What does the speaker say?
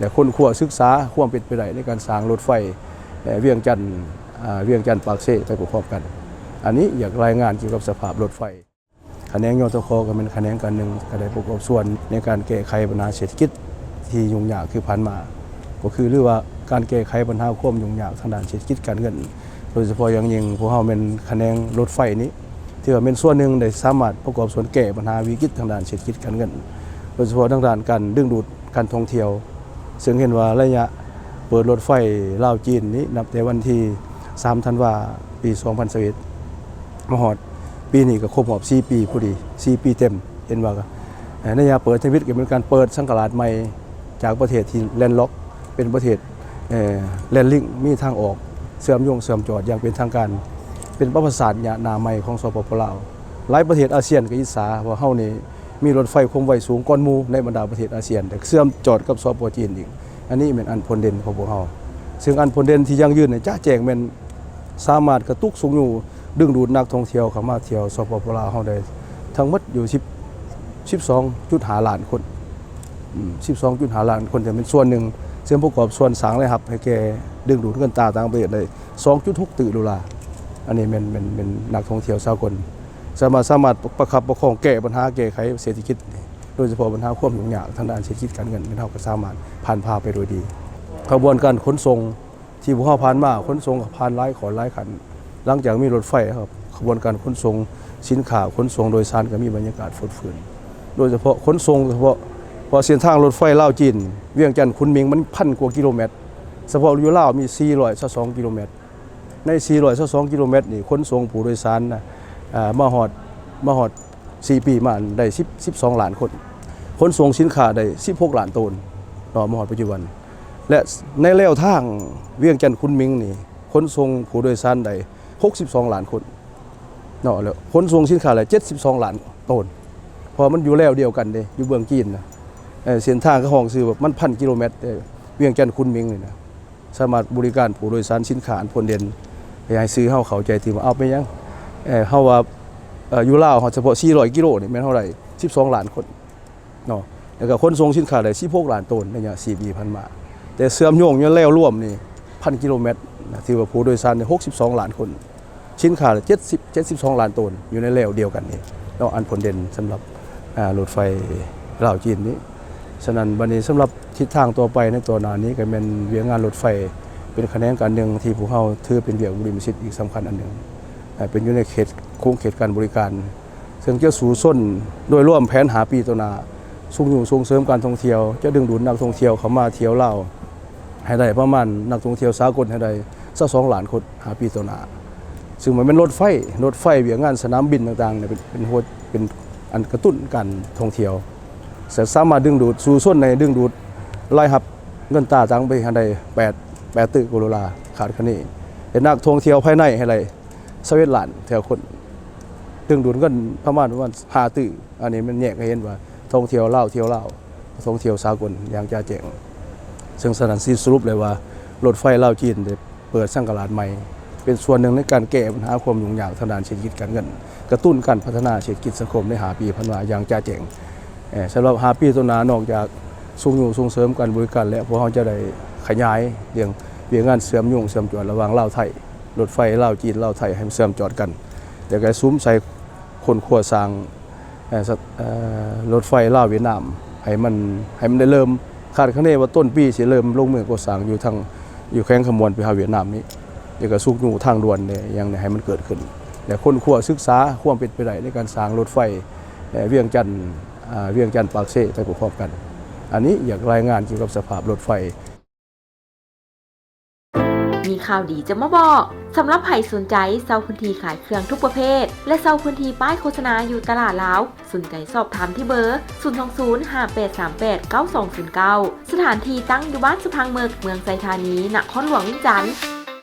ແລະ ຄົ້ນຄວ້າສຶກສາຄວາມເປັນໄປໄດ້ໃນການສ້າງລົດໄຟ ເອີ ວຽງຈັນ ອາ ວຽງຈັນ-ປາກເຊໄປພ້ອມໆກັນ. ອັນນີ້ຢາກລາຍງານກ່ຽວກັບສະພາບລົດໄຟ. ຂະແໜງ ຍທຂ ກໍແມ່ນຂະແໜງການໜຶ່ງ ກໍໄດ້ປະກອບສ່ວນໃນການແກ້ໄຂບັນຫາເສດຖະກິດທີ່ຫຍຸ້ງຍາກຄືຜ່ານມາ ກໍຄື ຫຼືວ່າການແກ້ໄຂບັນຫາຄວາມຫຍຸ້ງຍາກທາງດ້ານເສດຖະກິດການເງິນ ໂດຍສະເພາະຢ່າງຍິ່ງພວກເຮົາແມ່ນຂະແໜງລົດໄຟນີ້ ຖືວ່າແມ່ນສ່ວນໜຶ່ງໄດ້ສາມາດປະກອບສ່ວນແກ້ບັນຫາວິກິດທາງດ້ານເສດຖະກິດການເງິນ ໂດຍສະເພາະທາງດ້ານການດຶງດູດການທ່ອງທ່ຽວ ເຊິ່ງເຫັນວ່າໄລຍະເປີດລົດໄຟລາວ-ຈີນນີ້ ນັບແຕ່ວັນທີສາມ ທັນວາ ປີສອງພັນຊາວເອັດ ມາຮອດປີນີ້ກໍຄົບຮອບສີ່ປີພໍດີ ສີ່ປີເຕັມ. ເຫັນວ່າ ເອີ ໄລຍະເປີດທຳອິດກໍເປັນການເປີດສັງກະຫຼາດໃໝ່ຈາກປະເທດທີ່ແລນລັອກ ເປັນປະເທດ ເອີ ແລນລິງ ມີທາງອອກເຊື່ອມໂຍງເຊື່ອມຈອດຢ່າງເປັນທາງການ ເປັນປະຫວັດສາດຍາວໜ້າໃໝ່ຂອງ ສປປ ລາວ. ຫຼາຍປະເທດອາຊຽນກໍອິດສາວ່າເຮົານີ້ມີລົດໄຟຄວາມໄວສູງກ່ອນໝູ່ໃນບັນດາປະເທດອາຊຽນ ແລະ ເຊື່ອມຈອດກັບ ສປ ຈີນອີກ. ອັນນີ້ແມ່ນອັນພົ້ນເດັ່ນຂອງພວກເຮົາ ເຊິ່ງອັນພົ້ນເດັ່ນທີ່ຢັ້ງຢືນໃນຈະແຈ້ງແມ່ນສາມາດກະຕຸກຊຸກຍູ້ດຶງດູດນັກທ່ອງທ່ຽວເຂົ້າມາທ່ຽວ ສປປ ລາວ ເຮົາໄດ້ທັງໝົດຢູ່ສິບ ສິບສອງຈຸດຫ້າລ້ານຄົນ ອືມ ສິບສອງຈຸດຫ້າລ້ານຄົນ ຈະເປັນສ່ວນໜຶ່ງ ເຊິ່ງປະກອບສ່ວນສ້າງລາຍຮັບໃຫ້ແກ່ດຶງດູດເງິນຕາຕ່າງປະເທດໄດ້ສອງຈຸດຫົກຕື້ໂດລາ. ອັນນີ້ແມ່ນ ແມ່ນ ແມ່ນນັກທ່ອງທ່ຽວສາກົນ ສາມາດ ສາມາດປະຄັບປະຄອງແກ້ບັນຫາແກ້ໄຂເສດຖະກິດ ໂດຍສະເພາະບັນຫາຄວາມຫຍຸ້ງຍາກທາງດ້ານເສດຖະກິດການເງິນ ແມ່ນເຮົາກໍສາມາດຜ່ານຜ່າໄປໂດຍດີ. ຂະບວນການຂົນສົ່ງ ທີ່ພວກເຮົາຜ່ານມາ ຂົນສົ່ງກໍຜ່ານຫຼາຍຂອນຫຼາຍຂັ້ນ ຫຼັງຈາກມີລົດໄຟແລ້ວ ຂະບວນການຂົນສົ່ງສິນຄ້າ ຂົນສົ່ງໂດຍສານກໍມີບັນຍາກາດຟົດຟື້ນ ໂດຍສະເພາະຂົນສົ່ງ ສະເພາະ ເພາະເສັ້ນທາງລົດໄຟລາວ-ຈີນ ວຽງຈັນ-ຄຸນໝິງ ມັນພັນກວ່າກິໂລແມັດ ສະເພາະຢູ່ລາວມີສີ່ຮ້ອຍຊາວສອງກິໂລແມັດ ໃນສີ່ຮ້ອຍຊາວສອງກິໂລແມັດນີ້ ຂົນສົ່ງຜູ້ໂດຍສານນະ ເອີ ມາຮອດ ມາຮອດ ສີ່ປີມາໄດ້ສິບ ສິບສອງລ້ານຄົນ ຂົນສົ່ງສິນຄ້າໄດ້ສິບຫົກລ້ານໂຕນເນາະ ມາຮອດປັດຈຸບັນ ແລະ ໃນແລວທາງວຽງຈັນ-ຄຸນໝິງນີ້ ຂົນສົ່ງຜູ້ໂດຍສານໄດ້ຫົກສິບສອງລ້ານຄົນເນາະ ແລ້ວຂົນສົ່ງສິນຄ້າໄດ້ເຈັດສິບສອງລ້ານໂຕນ ເພາະມັນຢູ່ແລວດຽວກັນເດ້ ຢູ່ເບື້ອງຈີນນະ ເອີ ເສັ້ນທາງເຂົາຮ້ອງຊື່ວ່າມັນພັນກິໂລແມັດ ເອີ ວຽງຈັນ-ຄຸນໝິງນີ້ນະ. ສາມາດບໍລິການຜູ້ໂດຍສານສິນຄ້າອັນພົ້ນເດັ່ນ ໃຫ້ສື່ເຮົາເຂົ້າໃຈທີ່ວ່າ ເອົາ ເປັນຫຍັງ ເອີ ເຮົາວ່າ ເອີ ຢູ່ລາວເຮົາສະເພາະສີ່ຮ້ອຍກິໂລນີ້ ແມ່ນເຮົາໄດ້ສິບສອງລ້ານຄົນເນາະ ແລ້ວກໍຂົນສົ່ງສິນຄ້າໄດ້ສິບຫົກລ້ານໂຕນ ໃນໄລຍະສີ່ປີຜ່ານມາ ແຕ່ເຊື່ອມໂຍງຢູ່ແລວລວມນີ້ພັນກິໂລແມັດນະ ຖືວ່າຜູ້ໂດຍສານໄດ້ຫົກສິບສອງລ້ານຄົນ. ສິນຄ້າເຈັດສິບ ເຈັດສິບສອງລ້ານໂຕນ ຢູ່ໃນແລວດຽວກັນນີ້ເນາະ ອັນພົ້ນເດັ່ນສຳລັບ ອາ ລົດໄຟລາວ-ຈີນນີ້. ສະນັ້ນ ບັດນີ້ສຳລັບທິດທາງຕໍ່ໄປໃນຕໍ່ໜ້ານີ້ ກໍແມ່ນວຽກງານລົດໄຟ ເປັນຂະແໜງການໜຶ່ງທີ່ພວກເຮົາຖືເປັນວຽກບຸລິມະສິດອີກສຳຄັນອັນໜຶ່ງ ອາ ເປັນຢູ່ໃນເຂດ ຂົງເຂດການບໍລິການ ເຊິ່ງຈະສູ້ຊົນໂດຍລວມແຜນຫ້າປີຕໍ່ໜ້າ ຊຸກຍູ້ສົ່ງເສີມການທ່ອງທ່ຽວ ຈະດຶງດູດນັກທ່ອງທ່ຽວເຂົ້າມາທ່ຽວລາວ ໃຫ້ໄດ້ປະມານນັກທ່ອງທ່ຽວສາກົນໃຫ້ໄດ້ຊາວສອງລ້ານຄົນ ຫ້າປີຕໍ່ໜ້າ ຊຶ່ງມັນແມ່ນລົດໄຟ ລົດໄຟ ວຽກງານສະໜາມບິນຕ່າງໆ ເປັນ ເປັນຫົວ ເປັນອັນກະຕຸ້ນການທ່ອງທ່ຽວ ສະ ສາມາດດຶງດູດ ສູ້ຊົນໃຫ້ດຶງດູດລາຍຮັບເງິນຕາຕ່າງປະເທດໃຫ້ໄດ້ແປດ ແປດຕື້ກວ່າໂດລາ ຄາດຄະເນ ແລະ ນັກທ່ອງທ່ຽວພາຍໃນໃຫ້ໄດ້ຊາວເອັດລ້ານແຕ່ລະຄົນ ດຶງດູດເງິນປະມານ ປະມານຫ້າຕື້ ອັນນີ້ມັນແຍກໃຫ້ເຫັນວ່າທ່ອງທ່ຽວລາວ ທ່ຽວລາວ ທ່ອງທ່ຽວສາກົນຢ່າງຈະແຈ້ງ ເຊິ່ງສະນັ້ນຊິສະຫຼຸບໄດ້ວ່າ ລົດໄຟລາວ-ຈີນໄດ້ເປີດສັງກະລາດໃໝ່ ເປັນສ່ວນໜຶ່ງໃນການແກ້ບັນຫາຄວາມຫຍຸ້ງຍາກທາງດ້ານເສດຖະກິດການເງິນ ກະຕຸ້ນການພັດທະນາເສດຖະກິດສັງຄົມໃນຫ້າປີຜ່ານມາຢ່າງຈະແຈ້ງ. ເອີ ສຳລັບຫ້າປີຕໍ່ໜ້າ ນອກຈາກຊຸກຍູ້ສົ່ງເສີມການບໍລິການແລ້ວ ພວກເຮົາຈະໄດ້ຂະຫຍາຍເລື່ອງວຽກງານເຊື່ອມໂຍງເຊື່ອມຈອດລະຫວ່າງລາວ-ໄທ ລົດໄຟລາວ-ຈີນ ລາວ-ໄທ ໃຫ້ມັນເຊື່ອມຈອດກັນ ແລ້ວກະສຸມໃສ່ຄົ້ນຄວ້າສ້າງ ເອີ ເອີ ລົດໄຟລາວ-ຫວຽດນາມ ໃຫ້ມັນ ໃຫ້ມັນໄດ້ເລີ່ມ ຄາດຄະເນວ່າຕົ້ນປີຊິເລີ່ມລົງມືກໍ່ສ້າງຢູ່ທາງ ຢູ່ແຂວງຄຳມ່ວນໄປຫາຫວຽດນາມນີ້ ແລ້ວກໍຊຸກຍູ້ທາງດ່ວນແດ່ ຫຍັງແດ່ ໃຫ້ມັນເກີດຂຶ້ນ ແລະ ຄົ້ນຄວ້າສຶກສາຄວາມເປັນໄປໄດ້ໃນການສ້າງລົດໄຟ ເອີ ວຽງຈັນ ອາ ວຽງຈັນ-ປາກເຊໄປພ້ອມໆກັນ. ອັນນີ້ຢາກລາຍງານກ່ຽວກັບສະພາບລົດໄຟ. ມີຂ່າວດີຈະມາບອກ ສຳລັບໃຜສົນໃຈເຊົ່າພື້ນທີ່ຂາຍເຄື່ອງທຸກປະເພດ ແລະ ເຊົ່າພື້ນທີ່ປ້າຍໂຄສະນາຢູ່ຕະຫຼາດລາວ ສົນໃຈສອບຖາມທີ່ເບີ ສູນສອງສູນ ຫ້າແປດສາມແປດ ເກົ້າສອງສູນເກົ້າ. ສະຖານທີ່ຕັ້ງຢູ່ບ້ານສະພັງເມິກ ເມືອງໄຊທານີ ນະຄອນຫຼວງວຽງຈັນ.